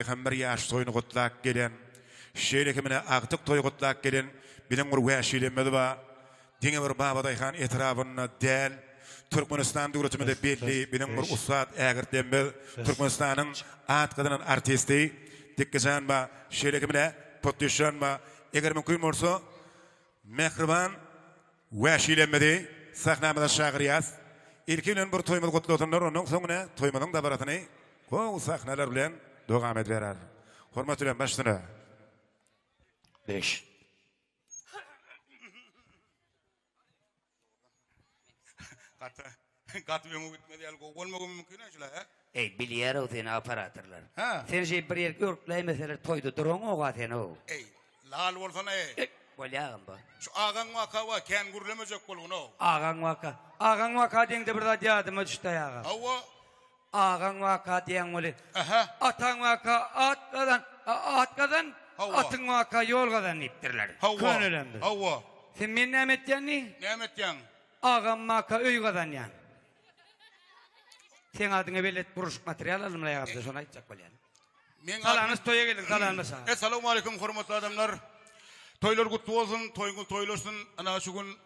Pygamber ýaş toýuny gutlap gelen, şeýle hem ine agtyk toýy gutlap gelen biziň bir wäşilemmiz bar. Diňe bir Babadaýhan etrabynda däl, Türkmenistan döwletimizde belli biziň bir ussat ägirtlemmiz, Türkmenistanyň at gazanan artisti Dikgijan bar, şeýle hem ine Potdyşjan bar. Eger mümkin bolsa, mähriban wäşilemmizi sahnamyza çagyrýas. Ilki bilen bir toýumyzy gutlasynlar, ondan soň ine toýumyzyň dabarasyny gowy sahnalar bilen dowam ediberer. Hormat bilen başsyna. Beş. Gaty gaty öňe gitmez ýaly gowy bolmagy mümkin-ä şul-a, hä? Eý, bilýär-ow seni operatorlar. Hä? Sen şeý bir ýer örkläýmeseler toýda duraňok-a sen-ow. Eý, lal bolsana-eý. Eý, bolýagam bu. Şu agaň waka wa kän gürlemejek bolgun-ow. Agaň waka. Agaň waka diýeňde bir zat ýadyma düşdi-aý agam. Hawa. Agaň waka diýýäň weli. Ähä. Ataň waka at gazan, at gazan, Hawa. atyň waka ýol gazan diýipdirler. Hawa. Könelemdir. Hawa. Sen men näme etýän diý? Näme etýäň? Agam waka öý gazanýan. Seň adyňa belet gurluşyk material aldym laýagymda şony aýtjak bolýan. Meň Salamyş toýa gelin salamyş. Essalawmaleýkum hormatly adamlar. Toýlar gutly bolsun, toýuňyz toýlaşsyn. Ana şu gün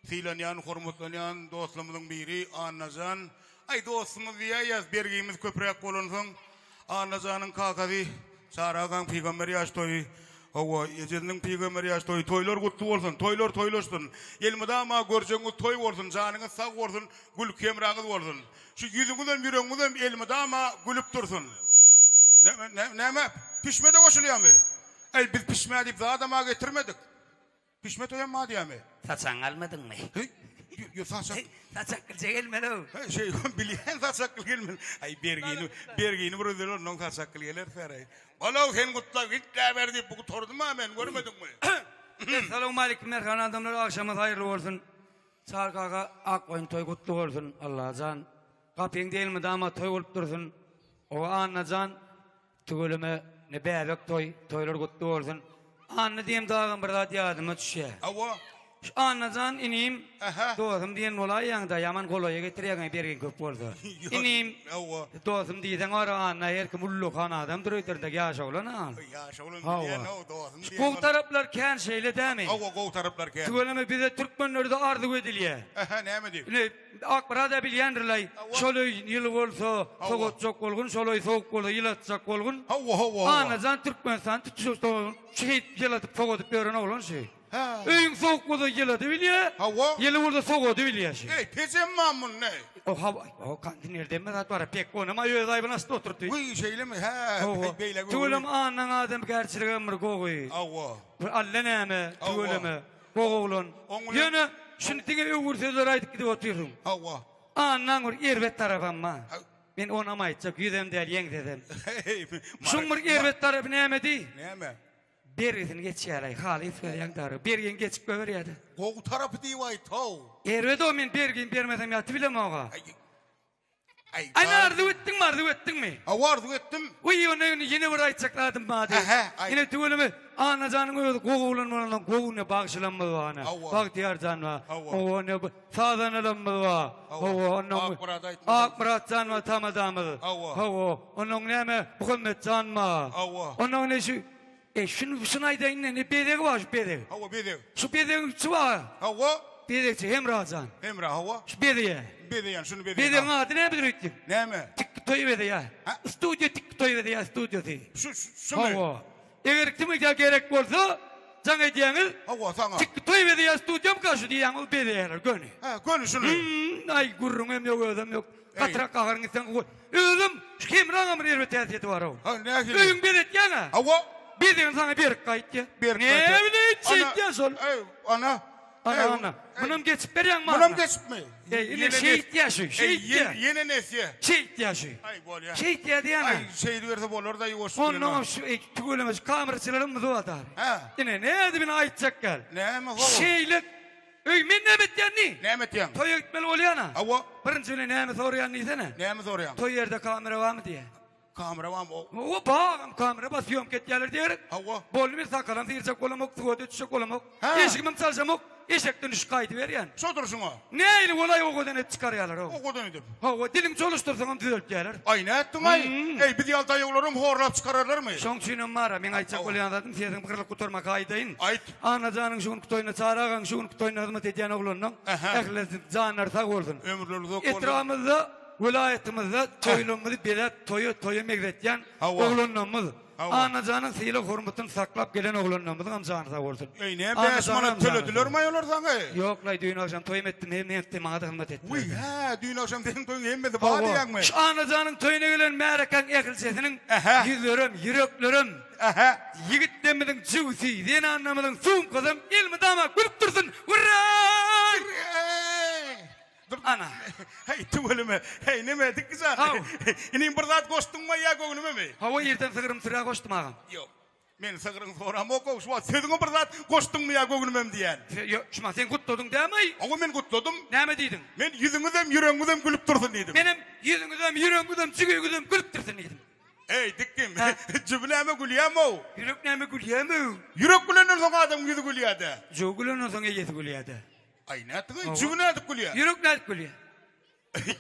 Sylanýan, hormatlanýan dostlarymyzyň biri Annajan. Aý, dostumyz diýäýýäs, bergimiz köpräk bolansoň. Annajanyň kakasy Çary agaň pygamber ýaş toýy. Hawa, ejesiniň pygamber ýaş toýy. Toýlar gutly bolsun, toýlar toýlaşsyn. Elmydama görjegiňiz toý bolsun, janyňyz sag bolsun, gülki hemraňyz bolsun. Şu ýüzüňizem, ýüregiňizem elmydama gülüp dursun. Näme, näme, pişme-de goşulýarmy? Äý, biz pişme diýip zadam-a getirmedik. Pişme toýam bar diýämi? Saçagyňy almadyňmy? Heý, ýo saçak. Saçak gilje gelmeli-ow. Heý, şeý bilýän saçak gil gelmeli. Aý, bergini, bergini bir özel ondan saçak gil geler säreý. Balaw sen gutla gitläber diýip bu gutardym-a men, görmediňmi? Essalawmaleýkim mähriban adamlar agşamyňyz haýyrly bolsun. Çary kaka ak goýun toý gutly bolsun Allajan gapyň elmydama toý bolup dursun. Oba Annajan Tüweleme ne bäbek toý, toýlar gutly bolsun. Anna diýemde agam bir zat ýadyma düşýär. Hawa. Şu Annajan inim, Aha. dostum diýen bolaýýaňda, ýaman golaýa getirýäň bergiň köp bolsa. Inim, Hawa. dostum diýseň bar Anna her kim ullakan adamdyr öýderdek ýaş oglan a. Ýaş oglan Hawa. diýen-ow, dostum Şu diýen. gowy taraplar kän şeýle dämi? Hawa, gowy taraplar kän. Tüweleme bize türkmenlerde arzuw edilýär. Aha, näme diýip? Ine, Akmyrat-a bilýändir-laý, şol öý ýyly bolsa, sogatjak bolgun, şol öý sowuk bolsa, ýylatjak bolgun. Hawa, hawa, hawa. Annajan Türkmenistan tutuş şeýdip ýyladyp, sogadyp ýören oglan şu. Hä. Öýüň sowuk bolsa ýylady bilýä. Hawa. Ýyly bolsa sowady bilýä şu. Eý, pejem bar munda. O hawa, o kondinerden mi zat bar, pek onam öz aýbyny açdy oturdy. Wiý, şeýlemi? Hä, beýle. Tüweleme Annaň adamkärçiligem bir gowy. Hawa. Bir alla näme, Hawa. tüweleme. Gowy oglan. Oň bilen- Ýöne şuny diňe öwgür sözler aýdyp gidip otyrsyň. Hawa. Annaň bir erbet tarapam bar. Haw. Men onam aýtjak, ýüzem däl, ýeňsesem. Heý, Şuň bir erbet tarapy näme diý? Näme? Bergisini geçýär-aý, halys görýäň dary. Bergini geçip goýberýär-de. Gowy tarapy diýip aýt-how. Erbet-ow, men bergimi bermesem ýatyp bilemog-a. Aý, Aý, Aý, arzuw etdiňmi, arzuw etdiňmi? Hawa, arzuw etdim. Wiý, onda indi ýene bir aýtjak zadym bardy. Ähä, aýt. Ine, tüweleme, Annajanyň özi gowy oglan bolansoň, gowy ine bagşylamyz bar, ine. Hawa. Bagtyýar jan bar. Hawa. Hawa, ine, bu sazandalamyz bar. Hawa. Hawa, onnoň Akmyrat aýtmasam. Akmyrat jan bar, tamadamyz. Hawa. Hawa, onnoň näme, Muhammet jan bar. Hawa. Onnoň ine şu E, şuny, şuny aýdaýyn indi, bezegi bar şu bezeg. Hawa, bezeg. Şu bezegiň içi bar. Hawa. Bezegçi Hemra jan. Hemra, hawa. Şu bezeýä. Bezeýän, şuny bezeýän. Bezegiň ady nämedir öýtdüň? Näme? Tikki toý bezeýä. Ha? Studiýa tikki toý bezeýä studiýasy. Şu, şu, şumy? Hawa. Eger kime gerek bolsa, jaň edýäňiz. Hawa, saňa. Tikki toý bezeýä studiýamyka şu diýýäň, ol bezeýärler göni. Hä, göni şuny. Hmm, aý gürrüňem ýok, özem ýok. Gatyrak gaharyň gitseň goý. Özüm şu Hemraňam bir erbet häsiýeti bar-ow. Ha, nähili? Öýüň bezetýäň-ä. Hawa. Bezegini saňa berip gaýtýa. Berip gaýtýa. Näme bileýin şeýtýä şol. Eý, ana. Ana, ana. Munam geçip berýäňmi Munam geçipmi? Eý, ine şeýtýä şu, şeýtýä. Ýene nesýe. Şeýtýä şu. Aý, bolýa. Şeýtýä diýýän-ä. Aý, şeýdiberse bolar-da ýuwaş bilen. Onnoňam şu tüweleme şu kameraçylarymyz bar da. Hä. Ine, nädip ine aýtjak gel. Näme how? Şeýle Öý, men näme etýän diý? Näme etýäň? Toýa gitmeli bolýan-a. Hawa. Birinji bilen näme soraýan diýsene? Näme soraýaň? Toý ýerde kamera barmy diýýä. Kamera barmy? O- Hawa, bagam kamera bar, syýomka etýärler diýerek. Hawa. Boldy men sakalam syrjak bolamok, suwa düşjek bolamok. Hä. Eşigimem çalşamok, eşekden düşüp gaýdyberýän. Şo durşuňa. Nähili bolaý owadan edip çykarýarlar-ow. Owadan edip. Hawa, diliňi çolaşdyrsaňam düzeltýärler. Aý nätdiň-aý? Eý, biz ýaly daýawlaram horlap çykararlarmy? Şoň üçinem bar-a, meň aýtjak bolýan zadym, sesiň gyrylyp gutarmaka aýdaýyn. Aýt. Annajanyň şu günki toýuna, Çary agaň şu günki toýuna hyzmat edýän oglanynyň ählisiniň janlary sag bolsun. Ömürleri uzak bolsun. Etrabymyzda, welaýatymyzda toýlarymyzy bezäp, toýa toýa megzetýän oglanlarymyz, Annajanyň sylag-hormatyny saklap gelen oglanlarymyzyňam jany sag bolsun. Eý, näme 5 manat töledilermi olar saňa? Ýok-laý, düýn agşam toýum etdim, hemmesi maňa-da hyzmat etdiler. Wiý, hä, düýn agşam seniň toýuň hemmesi bar diýýäňmi? Şu Annajanyň toýuna gelen märekäň ählijesiniň ýüzlerem, ýüreklerem, ýigitlerimiziň jübüsi, zenanlarymyzyň sumkasam elmydama gülüp dursun! Hurra! Dur. Ana. Heý, tüweleme. Heý, neme, Dikgijan. Haw. Inim bir zat goşduňmy ýa göwnümemi? Hawa, irden sygrym sürä goşdum agam. Ýok. Men sygryňy soramok-ow, şu wagt sözüňe bir zat goşduňmy ýa göwnümemi diýýän. Ýok, şuma sen gutladyň dämi? Hawa, men gutladym. Näme diýdiň? Men ýüzüňizem, ýüregiňizem gülüp dursun diýdim. Menem ýüzüňizem, ýüregiňizem, jübiňizem gülüp dursun diýdim. Eý, Dikgim, jübi näme gülýäm-ow? Ýürek näme gülýäm-ow? Ýürek gülenden soň adamyň ýüzi gülýä-dä. Jübi gülenden soň eýesi gülýä-dä. Aý nätdiňaý? Jübi nädip gülýär? Ýürek nädip gülýär?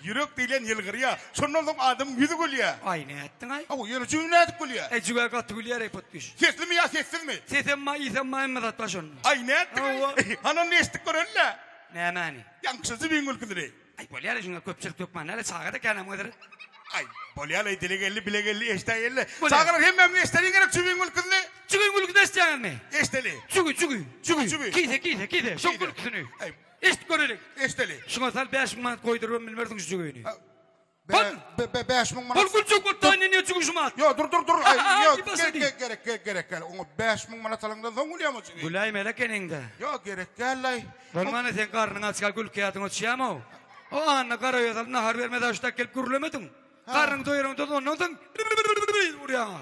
Ýürek diýlen ýylgyrýar. Şondan soň adamyň ýüzi gülýär. Aý nätdiňaý? Hawa, ýöne jübi nädip gülýär? Äý jübä gaty gülýär-eý potdyş. Seslimi ýa sessizmi? Sesem bar, ysam bar, hemme zat bar şonda. Aý nätdiňaý? Hawa. Hany onda eşidip göreli-dä. Nämäni? Ýaňky jübiň gülküsini. Aý bolýar-a şuňa köpçülik hökman däl-ä, çaga-da känäm gyzyr. Aý bolýar-aý dile geldi, bile geldi, eşdäýeli. Bolýar. Çagalar hemmämiz eşdeliň gerek jübiň gülküsini. Jübiň gülküsini eşitýäňizmi? Eşdeli. Jübi, jübi, jübi. Jübi. Kise, kise, kise. Şoň Kise. gülküsini. Aý. Eşidip göreliň. Eşdeli. Şuňa sal 5000 manat goýdurybam bilmersiň şu jübini. Be, Bol. be, be, 5000 manat. Bol güljek bolup daýyny niýe jübi şumat? Ýo, dur, dur, dur. Aý, ýo, Aý, basady. gerek, gerek, gerek, gerek däl. Oňa 5000 manat alaňdan soň gülýäm o jübi. Güläýmeli ekeniň-dä. Ýo, gerek däl-aý. Bolmanda seň garnyň açka gülki ýadyňa düşýämi-ow? O Anna garaýa salyp nahar bermez-ä şutak gelip gürlemediň. Garnyňy doýuraňda ondan soň urýaň-a.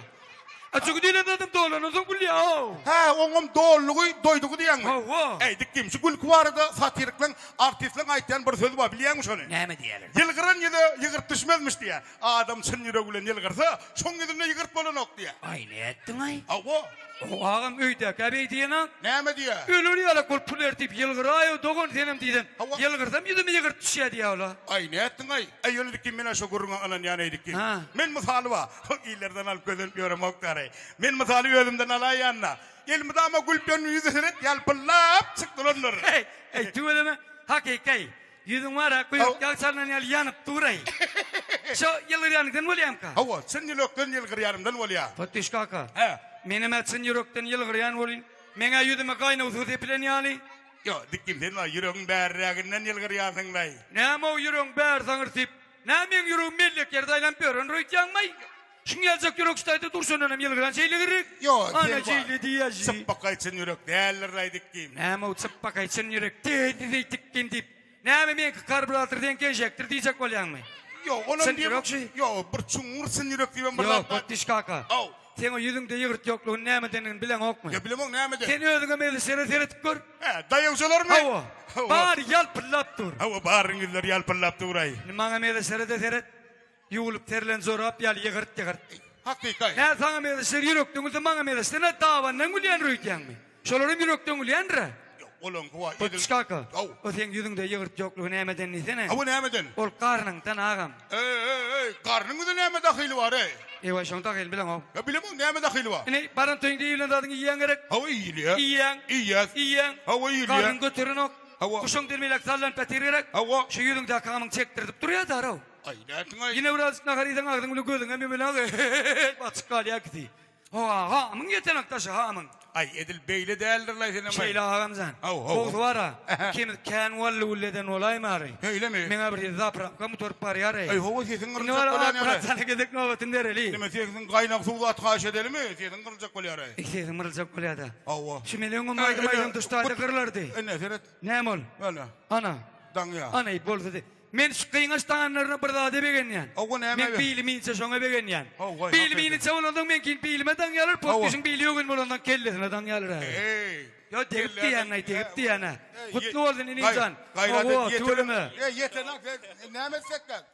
A çünki diýlen zadam dolandan soň gülýär-ow. Hä, oňam dollugy, doýdugy diýýäňmi? Hawa. Äý, dikdim, şu gülki barada satirikleň, artistleň aýtýan bir sözi bar, bilýäňmi şony? Näme diýýärler? Ýylgyran ýüze ýygyrt düşmezmiş diýýär. Adam çyn ýüregi bilen ýylgyrsa, şoň ýüzünde ýygyrt bolanok diýýär. Aý, nätdiň-aý? Hawa. O agam öýdäkä beý diýen-a. Näme diýýär? Öler ýalak bolup pul ber diýip ýylgyraý-ow dogan senem diýsem, Hawa. ýylgyrsam ýüzüme ýygyrt düşýär diýýär ol-a. Aý, nätdiň-aý? Aý, ýöne dikdim, men-ä şo gürrüňe ynanýan eý dikdim. Ha. Men mysaly bar, illerden alyp gözelip ýöremok dary. Men mysaly özümden alaýan-da. Elmydama gülüp ýörün ýüzi seret ýalpyldap çyk durandyr. Heý, eý, tüweleme, hakyky-aý. Ýüzüň bar-a, guýruk ýag çalnan ýaly ýanyp dur-aý. Şo ýylgyrýanyňdan bolýamyka? Hawa, çyn ýürekden ýylgyrýanymdan bolýa. Potdyş kaka. Hä. Menem-ä çyn ýürekden ýylgyrýan welin, meň-ä ýüzüme gaýnaw suw sepilen ýaly. Ýo, dikgim, sen bar, ýüregiň bärräginden ýylgyrýansyň-laý. Näme-ow ýüregiň bäri saňyr diýip, nä meň ýüregim mellek ýerde aýlanyp ýörendir öýtýäňmi-aý? Şuň ýaljak ýürek ştaýda dur şondanam ýylgyran şeýle gerek. Ýo, Ana sen şeýle diýýä şi. Çypbakaý çyn ýürek däldir-laý dikgim. Näme-ow çypbakaý çyn ýürek däldir-eý dikgim diýip, näme meňki karburator seňki enjekdir diýjek bolýaňmy? Ýo, onam Çyn diýem, ýürek şi. ýo, bir çuňňur çyn ýürek diýibem bir Ýok, zat bar. Potdiş kaka. Aw. Seň o ýüzüňde ýygyrt ýoklugyny nämedendigini bileňokmy? Ýa bilemok nämeden. Sen özüňe meňzeşlere seredip gör. Hä, daýawjalarmy? Hawa. Hawa. Bary ýalpyldap dur. Hawa, baryň ýüzleri ýalpyldap dur-aý. Indi maňa meňzeşlere-de seret. Ýuwulyp serilen jorap ýaly ýygyrt-ýygyrt. Hakykaý. Nä saňa meňzeşler ýürekden gülse, maňa meňzeşler nä dabandan gülýändir öýdýäňmi? Şolaram ýürekden gülýändir-ä. Ýok, olaňky wa edil. Potdyş kaka, Haw. o seň ýüzüňde ýygyrt ýoklugy nämeden diýsene? Hawa, nämeden? Ol garnyňdan, agam. Eý-eý-eý, garnyň bize näme dahyly bar, eý? Eý-waý, şoň dahylyny bileňok. Ýa bilemok, näme dahyly bar? Ine, baran toýuňda iýilen zadyňy iýýäň gerek? Hawa, iýilýär. Iýýäň. Iýýäs. Iýýäň. Hawa, iýilýär. Garnyň göterenok. Hawa. Guşuň dilmeýläk sallanyp ýatyr gerek? Hawa. Şu ýüzüňdäki gamyň çekdirdip durýar daraw. Aý, nätdiň-aý? Ýene birazjyk nahar iýseň agzyň bilen gözüňem ýumulaň, açyk galýar ikisi. Hawa, hamyň ýetenek daşy, hamyň. Aý, edil beýle däldir-laý senem-aý. Şeýle agamjan. Haw, haw. Gowusy bar-a, ikimiz kän wally-gully eden bolaýmary. Şeýlemi? Meň-ä bir ýerde zaprapkam gutaryp barýar-eý. Aý, hawa, sesiň Indi gyryljak bar-a, bolýan ýaly. Akmyrat jana gezek nobatyny bereli. Neme, sesiň gaýnag suw zat haýyş edelimi? Sesiň gyryljak bolýar-aý. Eý, sesiň gyryljak bolýar-da. Hawa. Şu men öňem aýdym aýdam duşdaýda gyrylardy. Ine, seret. Näme ol? Ana. Ana. Daňýa. Ana, bolsa-da. Men şu gyňaç daňanlaryna bir zada begenýän. Hawa, näme Men be- bilimi inçe şoňa begenýän. Hawa, Bilimi hakyky. inçe bolansoň meňkini bilime daňýarlar, Hawa. potdüşiň bili ýogyn bolansoň kellesine daňýarlar häzir. Eý. Ýo, degip Kelläne- diýýän-aý, degip diýýän-ä. Eý, Gutly ýe- bolsun, inim Gaý- jan. gaýrat et, Hawa, ýetenek- tüweleme. Eý, ýetenek, sen näme etsekkäk?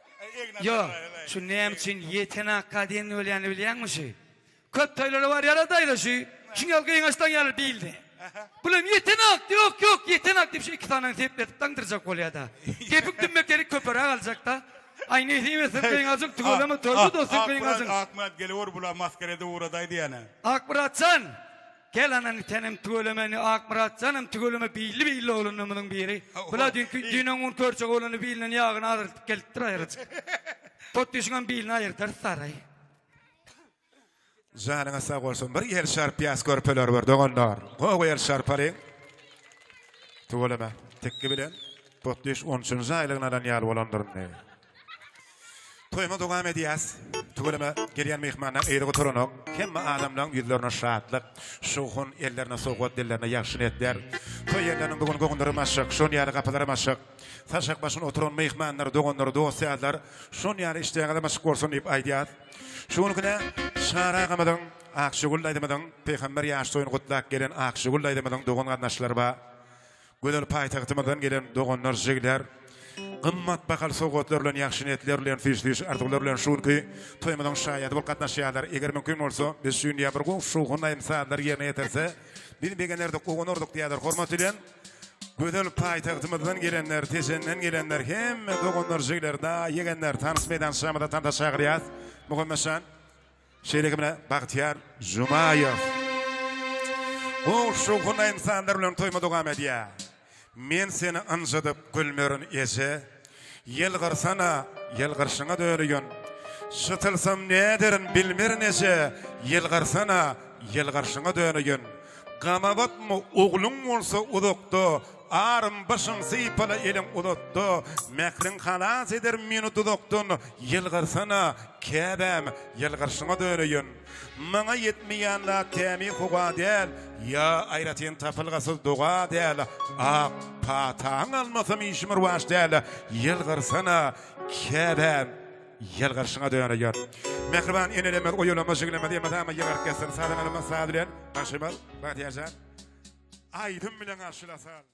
Ýok, şu näme üçin ýeten akga diýenini bolýanyny bilýäňmi şu? Köp toýlara barýar-a daýza şu. Şuň ýaly gyňaçdan ýaly bildi. Bulam ýeten ak, ýok, ýok, ýeten ak diýip şu iki sanyny sepledip daňdyrjak bolýar-da. Gepiň dümmekleri köperäk aljak-da. Aý nesip etsin gyňajyň tüweleme toýda dostum gyňajyň. Akmyrat geliwer bula masgarada ugradaý diýýän-ä. Akmyratjan! Gel anan itenem tüwelemeni Akmyratjanam tüweleme billi billi oglanlarymyzyň biri. Bula düýnki düýn öň körçek oglany bilinden ýagyny azaldyp gelipdir aýrajyk. Totdyşyňam bilini aýyrdarys saraý. Janyňyz sag bolsun bir el şarpýas körpeler bir doganlar. Gowy el şarpalyň. Tüweleme. Tekge bilen Totdyş on üçünji aýlygyny alan ýaly bolandyr indi. Toýuma dowam edýäs. Tüweleme gelýän myhmanlaň yzy gutaranok. Hemme adamlaň ýüzlerine şatlyk, şowhun, ellerine sowgat, dillerine ýagşy niýetler. Toý ýerleriniň bu gün göwünlerem açyk, şon ýaly gapylaram açyk. Saçak başynda oturan myhmanlar, doganlar, dost-ýarlar şon ýaly işdäňizem açyk bolsun diýip aýdýas. Şu günküne Çary agamyzyň, Akjagül daýzamyzyň pygamber ýaş toýuny gutlap gelen Akjagül daýzamyzyň dogan-garyndaşlary bar. Gözel paýtagtymyzdan gelen doganlar, jigler gymmat bahaly sowgatlar bilen, ýagşy niýetler bilen, süýji-süýji arzuwlar bilen şu günki toýumyzyň şaýady bolup gatnaşýarlar. Eger mümkin bolsa, biz şu gün ýa bir gowy şowhunly aýdym-sazlary ýerine ýetirse, biz begenerdik, guwanardyk diýýärler. Hormat bilen, gözel paýtagtymyzdan gelenler, Tejenden gelenler, hemme doganlar, jigler, daýy, ýegenler tans meýdançamyza tansa çagyrýas. Muhammetjan. Şeýle hem Bagtyýar Jumaýew. Gow-şowhunly aýdym-sazlar bilen toýuma dowam edýär. Men seni ynjydyp gülmerin eje, Ýylgyrsana, ýylgyrşyňa döneýin. Çytylsam näderin bilmerin eje, Ýylgyrsana, ýylgyrşyňa döneýin. Gama batma ogluň bolsa uzakda, Arym başyň sypala eliň uzatda, Mähriň halas eder meni duzakdan, Ýylgyrsana, käbäm, ýylgyrşyňa döneýin. Maňa ýetmeýän zat tämiz howa däl, Ýa aýratyn tapylgasyz doga däl, Ak pataň almasam işim rowaç däl, Ýylgyrsana, käbäm, ýylgyrşyňa döneýin. Mähriban enelerimiz oýalama jiglerimiz elmydama ýylgyryp gezsin, sazanlarymyz saz bilen, bagşymyz Bagtyýar jan aýdym bilen garşylasyn.